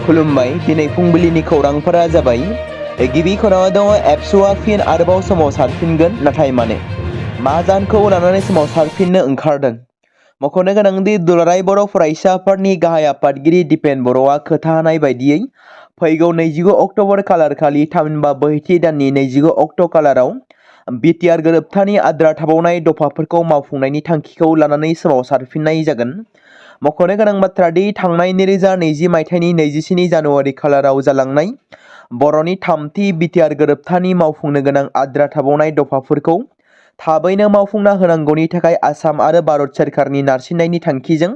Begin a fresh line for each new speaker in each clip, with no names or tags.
खुलुमबाय दिनै फुंबिलिनि खौरांफोरा जाबाय गिबि खौराङाव दङ एबसुआ फिन आरोबाव सोमावसारफिनगोन नाथाय मानो मा जाहोनखौ लानानै सोमावसारफिननो ओंखारदों मख'नो गोनांदि दुलाराय बर' फरायसा आफादनि गाहाय आफादगिरि दिपेन बर'आ खोथा होनाय बायदियै फैगौ 29 अक्ट'बर खालारखालि थामहिनबा बोहैथि दाननि 29 अक्ट' खालाराव बिटिआर गोरोबथानि आद्रा थाबावनाय दफाफोरखौ मावफुंनायनि थांखिखौ लानानै सोमावसारफिननाय जागोन। मख'नो गोनां बाथ्रा दि थांनाय 2020 मायथाइनि 27 जानुवारि खालाराव जालांनाय बर'नि थामथि बिटिआर गोरोबथानि मावफुंनो गोनां आद्रा थाबावनाय दफाफोरखौ थाबैनो मावफुंना होनांगौनि थाखाय आसाम आरो भारत सोरखारनि नारसिननायनि थांखिजों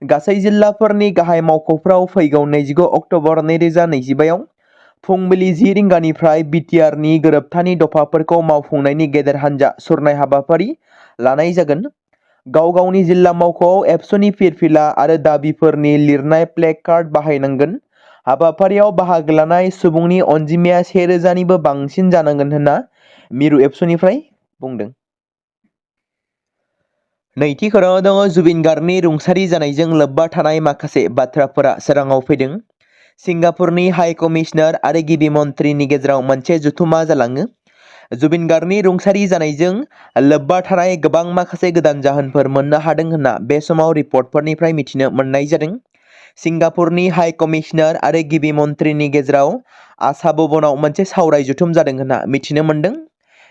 गासै जिल्लाफोरनि गाहाय मावख'फ्राव फैगौ 29 अक्ट'बर 2025 आव फुंबिलि 10 रिंगानिफ्राय बिटिआरनि गोरोबथानि दफाफोरखौ मावफुंनायनि गेदेर हान्जा सुरनाय हाबाफारि लानाय जागोन। गाव गावनि जिल्ला मावख'आव एबसुनि फिरफिला आरो दाबिफोरनि लिरनाय प्लेक कार्ड बाहायनांगोन। हाबाफारियाव बाहागो लानाय सुबुंनि अनजिमाया 1000निबो बांसिन जानांगोन होनना मिरु एबसुनिफ्राय बुंदों। नैथि खौराङाव दङ जुबिन गार्गनि रुंसारि जानायजों लोब्बा थानाय माखासे बाथ्राफोरा सोराङाव फैदों। सिंगापुरनि हाइ कमिशनार आरो गिबि मन्थ्रिनि गेजेराव मोनसे जथुमा जालाङो। जुबिन गार्गनि रुंसारि जानायजों लोब्बा थानाय गोबां माखासे गोदान जाहोनफोर मोननो हादों होनना बे समाव रिपर्टफोरनिफ्राय मिथिनो मोननाय जादों। सिंगापुरनि हाइ कमिशनार आरो गिबि मन्थ्रिनि गेजेराव आसा भवनाव मोनसे सावराय जथुम जादों होनना मिथिनो मोनदों,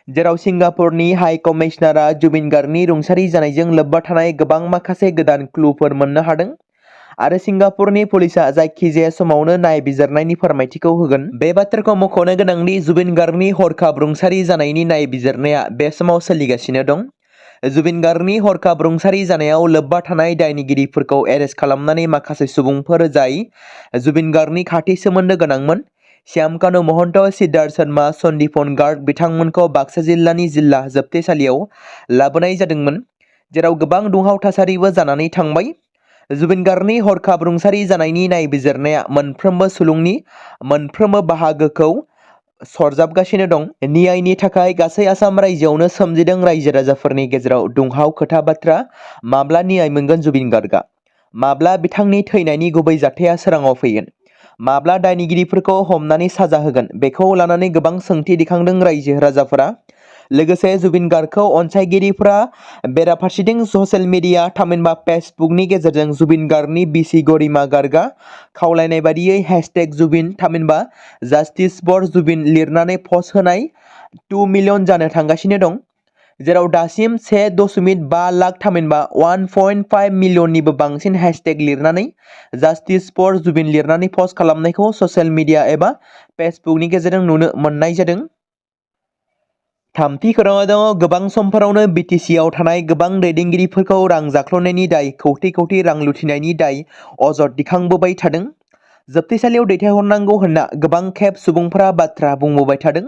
जेराव सिंगापुरनि हाइ कमिशनारआ जुबिन गार्गनि रुंसारि जानायजों लोब्बा थानाय गोबां माखासे गोदान क्लुफोर मोननो हादों आरो सिंगापुरनि पुलिसआ जायखिजाया समावनो नायबिजिरनायनि फोरमायथिखौ होगोन। बे बाथ्राखौ मख'नो गोनांदि जुबिन गार्गनि हरखाब रुंसारि जानायनि नायबिजिरनाया बे समाव सोलिगासिनो दं। जुबिन गार्गनि हरखाब रुंसारि जानायाव लोब्बा थानाय दायनिगिरिफोरखौ एरेस्ट खालामनानै माखासे सुबुंफोर जाय जुबिन गार्गनि खाथि सोमोन्दो गोनांमोन श्यामकानु महन्त, सिद्धार्थ शर्मा, सन्दीपन गार्ग बिथांमोनखौ बाक्सा जिल्लानि जिल्ला जोबथेसालियाव लाबोनाय जादोंमोन, जेराव गोबां दुंहाव थासारिबो जानानै थांबाय। जुबिन गार्गनि हरखाब रुंसारि जानायनि नायबिजिरनाया मोनफ्रोमबो सुलुंनि मोनफ्रोमबो बाहागोखौ सरजाबगासिनो दं। न्यायनि थाखाय गासै आसाम रायजोआवनो सोमजिदों रायजो राजाफोरनि गेजेराव दुंहाव खोथा बाथ्रा माब्ला न्याय मोनगोन जुबिन गार्गआ? माब्ला बिथांनि थैनायनि गुबै जाथाया सोराङाव फैगोन? माब्ला दायनिगिरिफोरखौ हमनानै साजा होगोन? बेखौ लानानै गोबां सोंथि दिखांदों रायजो राजाफोरा। लोगोसे जुबिन गार्गखौ अनसायगिरिफोरा बेराफारसेथिं ससियेल मिडिया थामहिनबा फेसबुकनि गेजेरजों जुबिन गार्गनि बिसि गरिमा गार्गआ खावलायनाय बादियै #जुबिन थामहिनबा जास्टिस फर जुबिन लिरनानै पस्ट होनाय 2 मिलियन जानो थांगासिनो दं, जेराव दासिम 1.5 लाख थामहिनबा 1.5 मिलियननिबो बांसिन हेशटेग लिरनानै जास्टिस फर जुबिन लिरनानै पस्ट खालामनायखौ ससियेल मिडिया एबा फेसबुकनि गेजेरजों नुनो मोननाय जादों। थामथि खौराङाव दङ गोबां समफोरावनो बिटिसिआव थानाय गोबां दैदेनगिरिफोरखौ रां जाख्ल'नायनि दाय, खौटि रां लुथिनायनि दाय अजद दिखांबोबाय थादों। जोबथेसालियाव दैथायहरनांगौ होनना गोबां खेब सुबुंफोरा बाथ्रा बुंबोबाय थादों,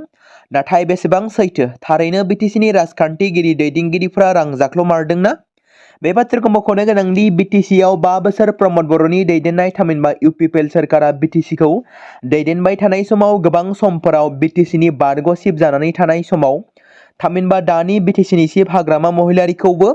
नाथाय बेसेबां सैथो? थारैनो बिटिसिनि राजखान्थिगिरि दैदेनगिरिफोरा रां जाख्ल'मारदोंना? बे बाथ्राखौ मख'नो गोनांदि बिटिसिआव 5 बोसोर प्रमद बर'नि दैदेननाय थामहिनबा इउपिपिएल सोरखारा बिटिसिखौ दैदेनबाय थानाय समाव गोबां समफोराव बिटिसिनि बारग' चिफ जानानै थानाय समाव थामहिनबा दानि बिटिसिनि चिफ हाग्रामा महिलारिखौबो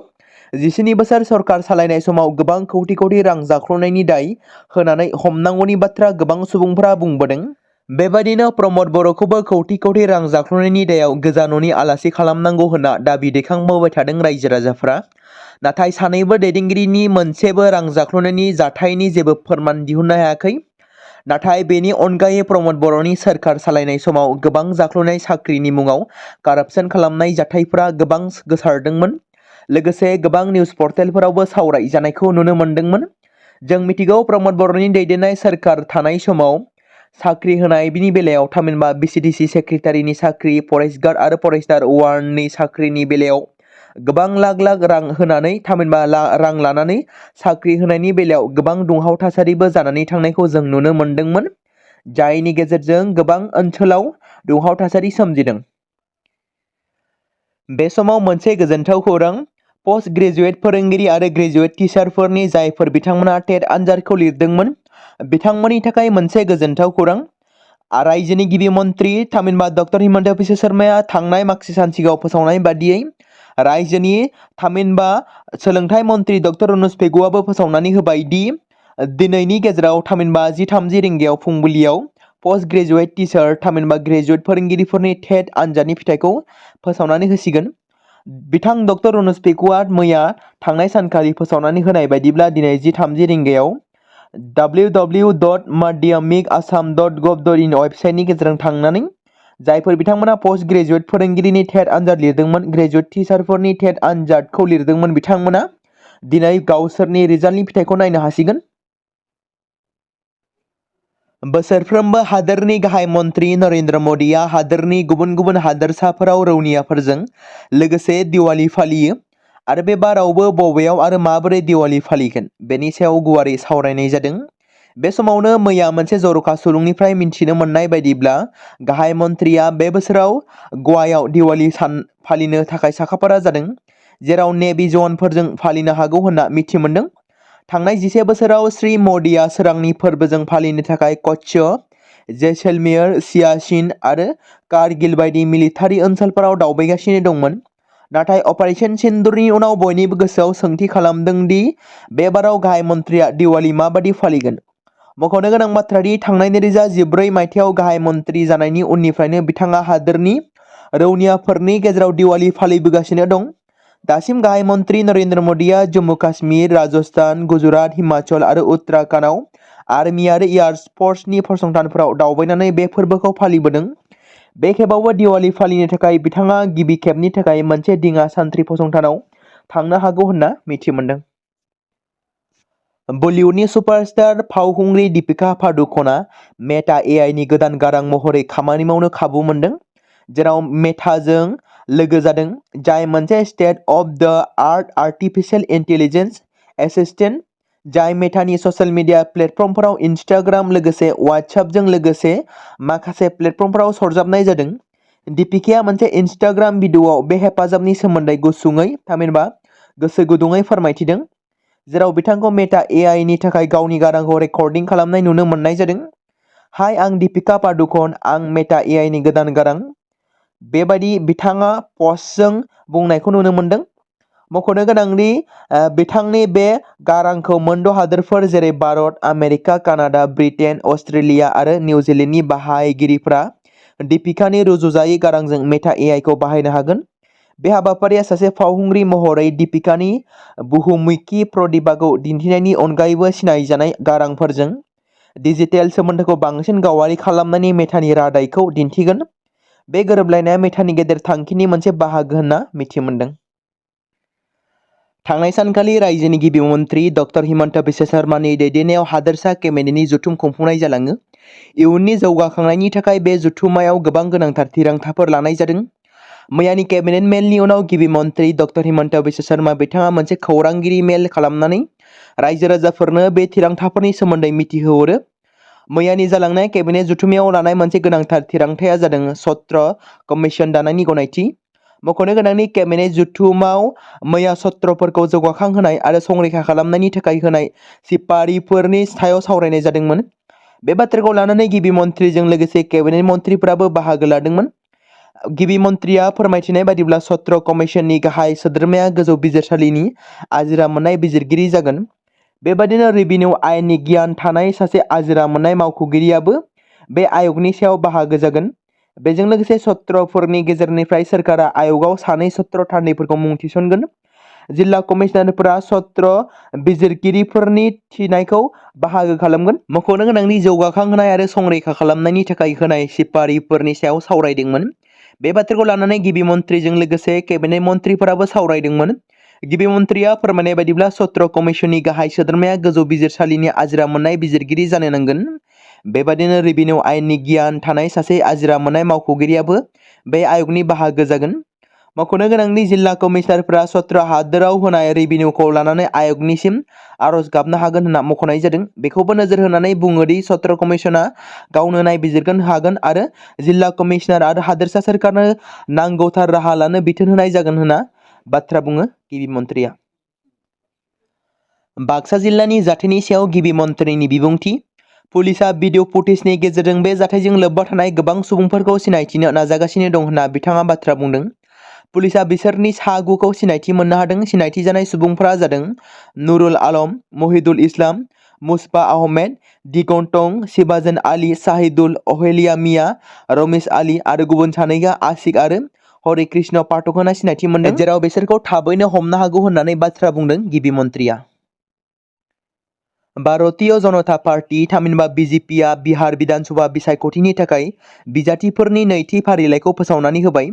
17 बोसोर सरकार सालायनाय समाव गोबां खौटि रां जाख्ल'नायनि दाय होनानै हमनांगौनि बाथ्रा गोबां सुबुंफोरा बुंबोदों। बेबादिनो प्रमद बर'खौबो खौटि रां जाख्ल'नायनि दायाव गोजा न'नि आलासि खालामनांगौ होनना दाबि दैखांबोबाय थादों रायजो राजाफोरा। नाथाय सानैबो दैदेनगिरिनि मोनसेबो रां जाख्ल'नायनि जाथायनि जेबो फोरमान दिहुननो हायाखै। नाथाय बेनि अनगायै प्रमद बर'नि सोरखार सालायनाय समाव गोबां जाख्ल'नाय साख्रिनि मुङाव कारापसन खालामनाय जाथायफोरा गोबां गोसारदोंमोन। लोगोसे गोबां निउज पर्टेलफोरावबो सावराय जानायखौ नुनो मोनदोंमोन। जों मिथिगौ प्रमद बर'नि दैदेननाय सोरखार थानाय समाव साख्रि होनायनि बेलायाव थामहिनबा बिसिडिसि सेक्रेटारिनि साख्रि, फरेस्ट गार्ड आरो फरेस्टार वार्डनि साख्रिनि बेलायाव गोबां लाख रां होनानै थामहिनबा रां लानानै साख्रि होनायनि बेलायाव गोबां दुंहाव थासारिबो जानानै थांनायखौ जों नुनो मोनदोंमोन, जायनि गेजेरजों गोबां ओनसोलाव दुंहाव थासारि सोमजिदों। बे समाव मोनसे गोजोनथाव खौरां, पस्ट ग्रेजुएट फोरोंगिरि आरो ग्रेजुएट टिचारफोरनि जायफोर बिथांमोना टेट आनजादखौ लिरदोंमोन बिथांमोननि थाखाय मोनसे गोजोनथाव खौरां। रायजोनि गिबि मन्थ्रि थामहिनबा डक्टर हिमन्त बिश्व शर्माया थांनाय माखासे सान सिगाङाव फोसावनाय बादियै रायजोनि थामहिनबा सोलोंथाइ मन्थ्रि डक्टर अनुज पेगुआबो फोसावनानै होबाय दि दिनैनि गेजेराव थामहिनबा 10:30 रिंगायाव फुंबिलियाव पस्ट ग्रेजुवेट टिचार थामहिनबा ग्रेजुवेट फोरोंगिरिफोरनि टेट आनजादनि फिथाइखौ फोसावनानै होसिगोन। बिथां डक्टर रनज पेगुआ मैया थांनाय सानखालि फोसावनानै होनाय बायदिब्ला दिनै 10:30 रिंगायाव www.madhyamicassam.gov.in वेबसाइटनि गेजेरजों थांनानै जायफोर बिथांमोना पस्ट ग्रेजुवेट फोरोंगिरिनि टेट आनजाद लिरदोंमोन, ग्रेजुवेट टिचारफोरनि टेट आनजादखौ लिरदोंमोन, बिथांमोना दिनै गावसोरनि रिजाल्टनि फिथाइखौ नायनो हासिगोन। बोसोरफ्रोमबो हादोरनि गाहाय मन्त्रि नरेन्द्र मदिया हादोरनि गुबुन गुबुन हादोरसाफोराव रौनियाफोरजों लोगोसे दिवाली फालियो आरो बे बारावबो बबेयाव आरो माबोरै दिवाली फालिगोन बेनि सायाव गुवारै सावरायनाय जादों। बे समावनो मैया मोनसे जर'खा सुलुंनिफ्राय मिन्थिनो मोननाय बायदिब्ला गाहाय मन्थ्रिया बे बोसोराव गवायाव दिवाली सान फालिनो थाखाय साखाफारा जादों, जेराव नेभि जवानफोरजों फालिनो हागौ होनना मिथि मोनदों। थांनाय 11 बोसोराव श्री मदिया सोरांनि फोरबोजों फालिनो थाखाय कच्छ, जैसलमेर, सियाचिन आरो कारगिल बायदि मिलिटारि ओनसोलफोराव दावबायगासिनो दंमोन। नाथाय अपारेशन सिन्दुरनि उनाव बयनिबो गोसोआव सोंथि खालामदों दि बे बाराव गाहाय मन्थ्रिया दिवाली माबादि फालिगोन। मख'नो गोनां बाथ्रा दि थांनाय 2014 मायथाइयाव गाहाय मन्थ्रि जानायनि उननिफ्रायनो बिथाङा हादोरनि रौनियाफोरनि गेजेराव दिवाली फालिबोगासिनो दं। दासिम गाहाय मन्थ्रि नरेन्द्र मदिया जम्मु काश्मीर, राजस्थान, गुजरात, हिमाचल आरो उत्तराखन्डआव आर्मि आरो एयार फर्सनि फसंथानफोराव दावबायनानै बे फोरबोखौ फालिबोदों। बे खेबावबो दिवाली फालिनो थाखाय बिथाङा गिबि खेबनि थाखाय मोनसे दिङा सान्थ्रि फसंथानाव थांनो हागौ होनना मिथि मोनदों। बलिउडनि सुपारस्टार फावखुंग्रि दीपिका पादुक'णआ मेटा एआइनि गोदान गारां महरै खामानि मावनो खाबु मोनदों, जेराव मेटाजों लोगो जादों, जाय मोनसे स्टेट अफ द आर्ट आर्टिफिशियेल इन्टेलिजेन्स एसिस्टेन्ट, जाय मेटानि ससियेल मिडिया प्लेटफर्मफोराव इनस्टाग्राम लोगोसे वाट्सएपजों लोगोसे माखासे प्लेटफर्मफोराव सरजाबनाय जादों। दीपिकाया मोनसे इनस्टाग्राम भिडिअ'आव बे हेफाजाबनि सोमोन्दै गुसुङै थामहिनबा गोसो गुदुङै फोरमायथिदों, जेराव बिथांखौ मेटा एआइनि थाखाय गावनि गारांखौ रेकर्डिं खालामनाय नुनो मोननाय जादों। हाय, आं दीपिका पादुक'ण, आं मेटा एआइनि गोदान गारां, बेबादि बिथाङा पस्टजों बुंनायखौ नुनो मोनदों। मख'नो गोनांदि बिथांनि बे गारांखौ मोनद' हादोरफोर जेरै Bharat, America, Canada, Britain, Australia आरो निउजिलेन्डनि बाहायगिरिफोरा दीपिकानि रुजुजायै गारांजों मेटा एआइखौ बाहायनो हागोन। बे हाबाफारिया सासे फावखुंग्रि महरै दीपिकानि बुहुमुखी प्रतिभाखौ दिन्थिनायनि अनगायैबो सिनायजानाय गारांफोरजों डिजिटेल सोमोन्दोखौ बांसिन गावारि खालामनायनि मेटानि रादायखौ दिन्थिगोन। बे गोरोबलायनाया मेटानि गेदेर थांखिनि मोनसे बाहागो होनना मिथि मोनदों। थांनाय सानखालि रायजोनि गिबि मन्थ्रि डक्टर हिमन्त बिश्व शर्मानि दैदेननायाव हादोरसा केबिनेटनि जथुम खुंफुंनाय जालाङो। इयुननि जौगाखांनायनि थाखाय बे जथुम्मायाव गोबां गोनांथार थिरांथाफोर लानाय जादों। मैयानि केबिनेट मेलनि उनाव गिबि मन्थ्रि डक्टर हिमन्त बिश्व शर्मा बिथाङा मोनसे खौरांगिरि मेल खालामनानै रायजो राजाफोरनो बे थिरांथाफोरनि सोमोन्दै मिथिहोहरो। मैयानि जालांनाय केबिनेट जथुम्मायाव लानाय मोनसे गोनांथार थिरांथाया जादों सत्र कमिसन दानायनि गनायथि। मख'नो गोनांनि केबिनेट जथुमाव मैया सत्रफोरखौ जौगाखांहोनाय आरो संरैखा खालामनायनि थाखाय होनाय सिफारिफोरनि सायाव सावरायनाय जादोंमोन। बे बाथ्राखौ लानानै गिबि मन्थ्रिजों लोगोसे केबिनेट मन्थ्रिफोराबो बाहागो लादोंमोन। गिबि मन्थ्रिया फोरमायथिनाय बादिब्ला सत्र कमिसननि गाहाय सोद्रोमाया गोजौ बिजिरसालिनि आजिरा मोननाय बिजिरगिरि जागोन। बेबादिनो रेभिनिउ आयेननि गियान थानाय सासे आजिरा मोननाय मावख'गिरियाबो बे आय'गनि सायाव बाहागो जागोन। बेजों लोगोसे सत्रफोरनि गेजेरनिफ्राय सोरखारा आय'गआव सानै सत्र थान्दैफोरखौ मुं थिसनगोन। जिल्ला कमिसनारफोरा सत्र बिजिरगिरिफोरनि थिनायखौ बाहागो खालामगोन। मख'नो गोनांनि जौगाखांहोनाय आरो संरैखा खालामनायनि थाखाय होनाय सिफारिफोरनि सायाव सावरायदोंमोन। बे बाथ्राखौ लानानै गिबि मन्थ्रिजों लोगोसे केबिनेट मन्थ्रिफोराबो सावरायदोंमोन। गिबि मन्थ्रिया फोरमायनाय बादिब्ला सत्र कमिसननि गाहाय सोद्रोमाया गोजौ बिजिरसालिनि आजिरा मोननाय बिजिरगिरि जानो नांगोन। बेबादिनो रेभिनिउ आयेननि गियान थानाय सासे आजिरा मोननाय मावख'गिरियाबो बे आय'गनि बाहागो जागोन। मख'नो गोनांनि जिल्ला कमिसनारफोरा सत्र हादोराव होनाय रेभिनिउखौ लानानै आय'गनिसिम आर'ज गाबनो हागोन होनना मख'नाय जादों। बेखौबो नोजोर होनानै बुङो दि सत्र कमिसना गावनो नायबिजिरगोन हागोन आरो जिल्ला कमिसनार आरो हादोरसा सोरखारनो नांगौथार राहा लानो बिथोन होनाय जागोन होनना बाथ्रा बुङो गिबि मन्थ्रिया। बाक्सा जिल्लानि जाथायनि सायाव गिबि मन्थ्रिनि बिबुंथि। पुलिसआ भिडिअ फुटेजनि गेजेरजों बे जाथायजों लोब्बा थानाय गोबां सुबुंफोरखौ सिनायथिनो नाजागासिनो दं होनना बिथाङा बाथ्रा बुंदों। पुलिसआ बिसोरनि सा 9खौ सिनायथि मोननो हादों। सिनायथि जानाय सुबुंफोरा जादों नुरुल आलम, महिदुल इस्लाम, मुस्बा आहमेद, दिगन्तं सिबाजन आली, साहिदुल अहेलिया मिया, रमेश आली आरो गुबुन सानैया आशिक आरो हरे कृष्ण पाठक होना सिनायथि मोनदों, जेराव बिसोरखौ थाबैनो हमनो हागौ होननानै बाथ्रा बुंदों गिबि मन्थ्रिया। भारतीय जनता पार्टी थामहिनबा बिजेपिआ बिहार विधानसभा बिसायख'थिनि थाखाय बिजाथिफोरनि नैथि फारिलाइखौ फोसावनानै होबाय।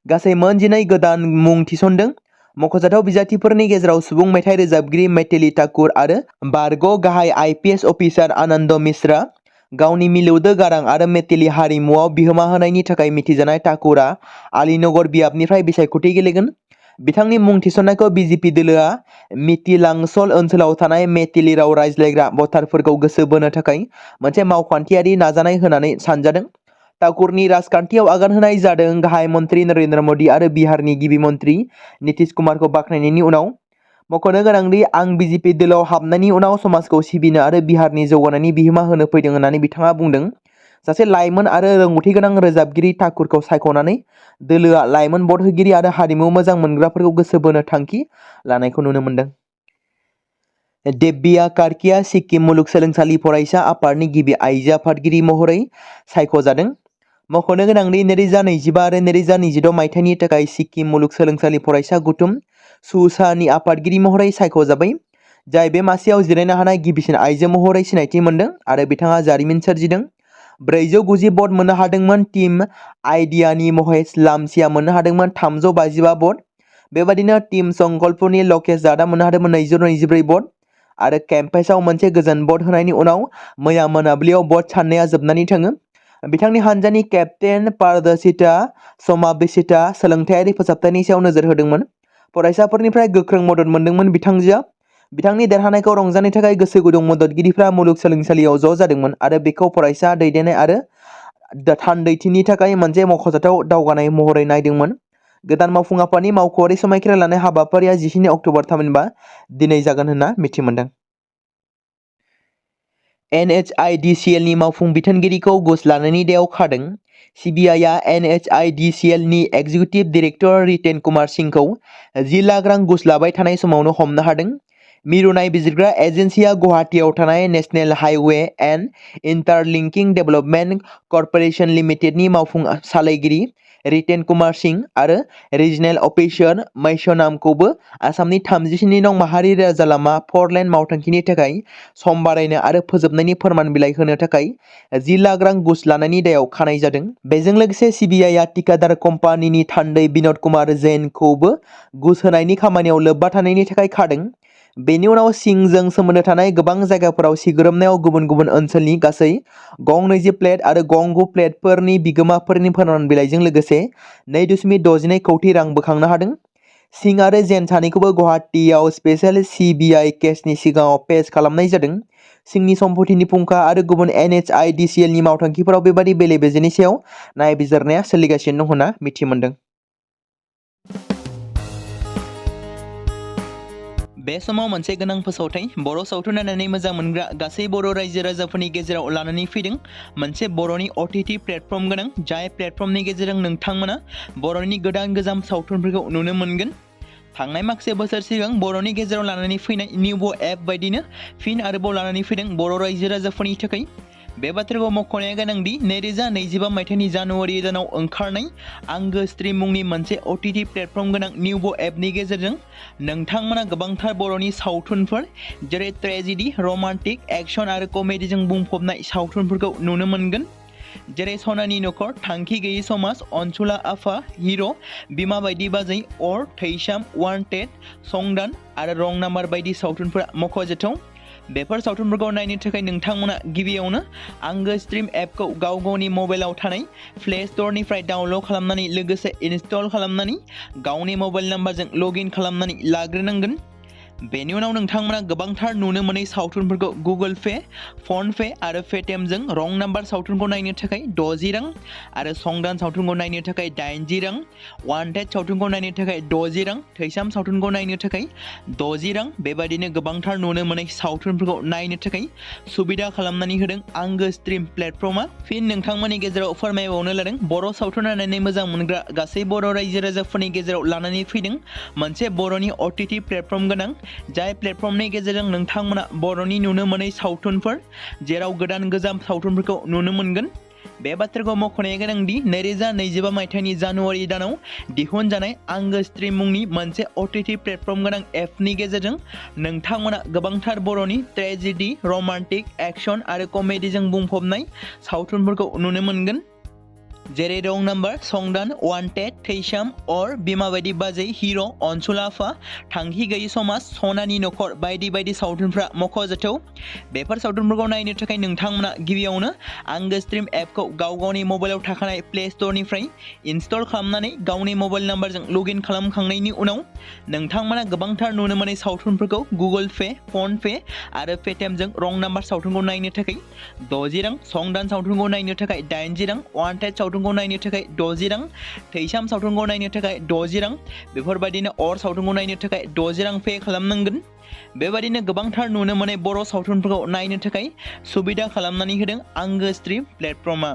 गासै मोन 12 गोदान मुं थिसनदों। मख'जाथाव बिजाथिफोरनि गेजेराव सुबुं मेथाइ रोजाबगिरि मैथिली ठाकुर आरो बारग' गाहाय आइपिएस अफिसार आनन्द मिश्रा। गावनि मिलौदो गारां आरो मैथिली हारिमुआव बिहोमा होनायनि थाखाय मिथिजानाय ठाकुरआ आलीनगर बियाबनिफ्राय बिसायख'थि गेलेगोन। बिथांनि मुं थिसननायखौ बिजेपि दोलोआ मिथिलांसल ओनसोलाव थानाय मैथिली राव रायज्लायग्रा भटारफोरखौ गोसो बोनो थाखाय मोनसे मावखान्थियारि नाजानाय होननानै सानजादों। ठाकुरनि राजखान्थियाव आगान होनाय जादों। गाहाय मन्थ्रि नरेन्द्र मोदी आरो बिहारनि गिबि मन्थ्रि नीतीश कुमारखौ बाख्नायनायनि उनाव मख'नो गोनांदि आं बिजेपि दोलोआव हाबनायनि उनाव समाजखौ सिबिनो आरो बिहारनि जौगानायनि बिहोमा होनो फैदों होननानै बिथाङा बुंदों। सासे लाइमोन आरो रोंगौथि गोनां रोजाबगिरि ठाकुरखौ सायख'नानै दोलोआ लाइमोन भट होगिरि आरो हारिमु मोजां मोनग्राफोरखौ गोसो बोनो थांखि लानायखौ नुनो मोनदों। देब्बिया कार्किया सिक्किम मुलुगसोलोंसालि फरायसा आफादनि गिबि आइजो आफादगिरि महरै सायख'जादों। मख'नो गोनांदि 2025 आरो 2026 मायथाइनि थाखाय सिक्किम मुलुगसोलोंसालि फरायसा गौथुम सुसानि आफादगिरि महरै सायख'जाबाय, जाय बे मासियाव जिरायनो हानाय गिबिसिन आइजो महरै सिनायथि मोनदों आरो बिथाङा जारिमिन सोरजिदों। 490 भट मोननो हादोंमोन। टीम आइडियानि महेश लामसिया मोननो हादोंमोन 355 भट। बेबादिनो टीम संकल्पनि लकेश जाटआ मोननो हादोंमोन 224 भट आरो केम्पासआव मोनसे गोजोन भट होनायनि उनाव मैया मोनाबिलियाव भट साननाया जोबनानै थाङो। बिथांनि हानजानि केप्टेन पारदर्शिता समाबेशिता सोलोंथायारि फोसाबथायनि सायाव नोजोर होदोंमोन। फरायसाफोरनिफ्राय गोख्रों मदद मोनदोंमोन। बिथांजोआ बिथांनि देरहानायखौ रंजानो थाखाय गोसो गुदुं मददगिरिफ्रा मुलुगसोलोंसालियाव ज' जादोंमोन आरो बेखौ फरायसा दैदेननाय आरो थान्दैथिनि थाखाय मोनसे मख'जाथाव दावगानाय महरै नायदोंमोन। गोदान मावफुं आफादनि मावख'आरि समायखिरा लानाय हाबाफारिया 19 अक्ट'बर थामहिनबा दिनै जागोन होनना मिथि मोनदों। NHIDCLनि मावफुं बिथोनगिरिखौ घुस लानायनि दायाव खादों। सिबिआइआ NHIDCLनि executive director written Kumar सिंहखौ 10 lakh रां घुस लाबाय थानाय समावनो हमनो हादों। मिरु नायबिजिरग्रा एजेन्सिया गुवाहाटीआव थानाय national highway and interlinking development corporation लिमिटेडनि मावफुं सालायगिरि रितेन कुमार सिंह आरो रिजनेल अफिसार मैसनामखौबो आसामनि 37 नं माहारि राजालामा 4 लेन मावथांखिनि थाखाय सम बारायनो आरो फोजोबनायनि फोरमान बिलाइ होनो थाखाय 10 लाख रां घुस लानायनि दायाव खानाय जादों। बेजों लोगोसे सिबिआइआ टिकादार कम्पानिनि थान्दै बिन'द कुमार जैनखौबो घुस होनायनि खामानियाव लोब्बा थानायनि थाखाय खादों। बेनि उनाव सिंहजों सोमोन्दो थानाय गोबां जायगाफोराव सिग्रोमनायाव गुबुन गुबुन ओनसोलनि गासै गं 20 प्लेट आरो गं 9 प्लेटफोरनि बिगोमाफोरनि फोरमान बिलाइजों लोगोसे 2.62 कौटि रां बोखांनो हादों। सिंह आरो जैन सानैखौबो गुवाहाटीआव स्पेशेल सिबिआइ केसनि सिगाङाव पेश खालामनाय जादों। सिंहनि सम्पतिनि फुंखा आरो गुबुन NHIDCLनि मावथांखिफोराव बेबादि बेले-बेजेनि सायाव नायबिजिरनाया सोलिगासिनो दं होनना मिथि मोनदों। बे समाव मोनसे गोनां फोसावथाय बर' सावथुन नायनानै मोजां मोनग्रा गासै बर' रायजो राजाफोरनि गेजेराव लानानै फैदों मोनसे बर'नि OTT प्लेटफर्म गोनां, जाय प्लेटफर्मनि गेजेरजों नोंथांमोना बर'नि गोदान गोजाम सावथुनफोरखौ नुनो मोनगोन। थांनाय माखासे बोसोर सिगां बर'नि गेजेराव लानानै फैनाय निउबो एप बायदिनो फिन आरोबाव लानानै फैदों बर' रायजो राजाफोरनि थाखाय। बे बाथ्राखौ मख'नाया गोनांदि 2025 मायथाइनि जानुवारि दानाव ओंखारनाय आंगो स्ट्रिम मुंनि मोनसे OTT प्लेटफर्म गोनां निउबो एपनि गेजेरजों नोंथांमोना गोबांथार बर'नि सावथुनफोर जेरै ट्रेजेडि, रमान्टिक, एक्सन आरो कमेडिजों बुंफबनाय सावथुनफोरखौ नुनो मोनगोन। जेरै सनानि नखर, थांखि गैयै समाज, अनसुला आफा, हिर', बिमा बायदि बाजै, अर, थैसाम, वान्टेड, संदान आरो रं नाम्बार बायदि सावथुनफोरा मख'जाथाव। बेफोर सावथुनफोरखौ नायनो थाखाय नोंथांमोना गिबियावनो आंगो स्ट्रिम एपखौ गाव गावनि मबाइलाव थानाय प्ले स्ट'रनिफ्राय डाउनल'ड खालामनानै लोगोसे इनस्टल खालामनानै गावनि मबाइल नाम्बारजों लगइन खालामनानै लाग्रोनांगोन। बेनि उनाव नोंथांमोना गोबांथार नुनो मोनै सावथुनफोरखौ गुगोल पे, फन पे आरो पेटिएमजों रं नाम्बार सावथुनखौ नायनो थाखाय 60 रां आरो संदान सावथुनखौ नायनो थाखाय 80 रां, वान्टेड सावथुनखौ नायनो थाखाय 60 रां, थैसाम सावथुनखौ नायनो थाखाय 60 रां बेबायदिनो गोबांथार नुनो मोनै सावथुनफोरखौ नायनो थाखाय सुबिदा खालामनानै होदों आंगो स्ट्रिम प्लेटफर्मा। फिन नोंथांमोननि गेजेराव फोरमायबावनो लादों बर' सावथुन नायनानै मोजां मोनग्रा गासै बर' रायजो राजाफोरनि गेजेराव लानानै फैदों मोनसे बर'नि OTT प्लेटफर्म गोनां जाय प्लेटफर्मनि गेजेरजों नोंथांमोना बर'नि नुनो मोनै सावथुनफोर जेराव गोदान गोजाम सावथुनफोरखौ नुनो मोनगोन। बे बाथ्राखौ मख'नाया गोनांदि 2025 मायथाइनि जानुवारि दानाव दिहुनजानाय आंगो स्ट्रिम मुंनि मोनसे OTT प्लेटफर्म गोनां एपनि गेजेरजों नोंथांमोना गोबांथार बर'नि ट्रेजेडी, रमान्टिक, एक्शन आरो कमेडीजों बुंफबनाय सावथुनफोरखौ नुनो मोनगोन। जेरै रं नाम्बार, संदान, वान्टेड, थैसाम, अर, बिमा बायदि बाजै, हिर', अनसुला आफा, थांखि गैयि समाज, सनानि नखर बायदि बायदि सावथुनफ्रा मख'जाथाव। बेफोर सावथुनफोरखौ नायनो थाखाय नोंथांमोना गिबियावनो आंगो स्ट्रिम एपखौ गावनि मबाइलाव थाखानाय प्ले स्ट'रनिफ्राय इनस्टल खालामनानै गावनि मबाइल नाम्बारजों लगइन खालामखांनायनि उनाव नोंथांमोना गोबांथार नुनो मोनै सावथुनफोरखौ गुगोल पे, फन पे आरो पेटिएमजों रं नाम्बार सावथुनखौ नायनो थाखाय 60 रां, संदान सावथुनखौ नायनो थाखाय 80 रां, वान्टेड सावथुनखौ नायनो थाखाय 60 रां, थैसाम सावथुनखौ नायनो थाखाय 60 रां, बेफोरबायदिनो अर सावथुनखौ नायनो थाखाय 60 रां पे खालामनांगोन। बेबायदिनो गोबांथार नुनो मोनै बर' सावथुनफोरखौ नायनो थाखाय सुबिदा खालामनानै होदों आंगो स्ट्रिम प्लेटफर्मआ।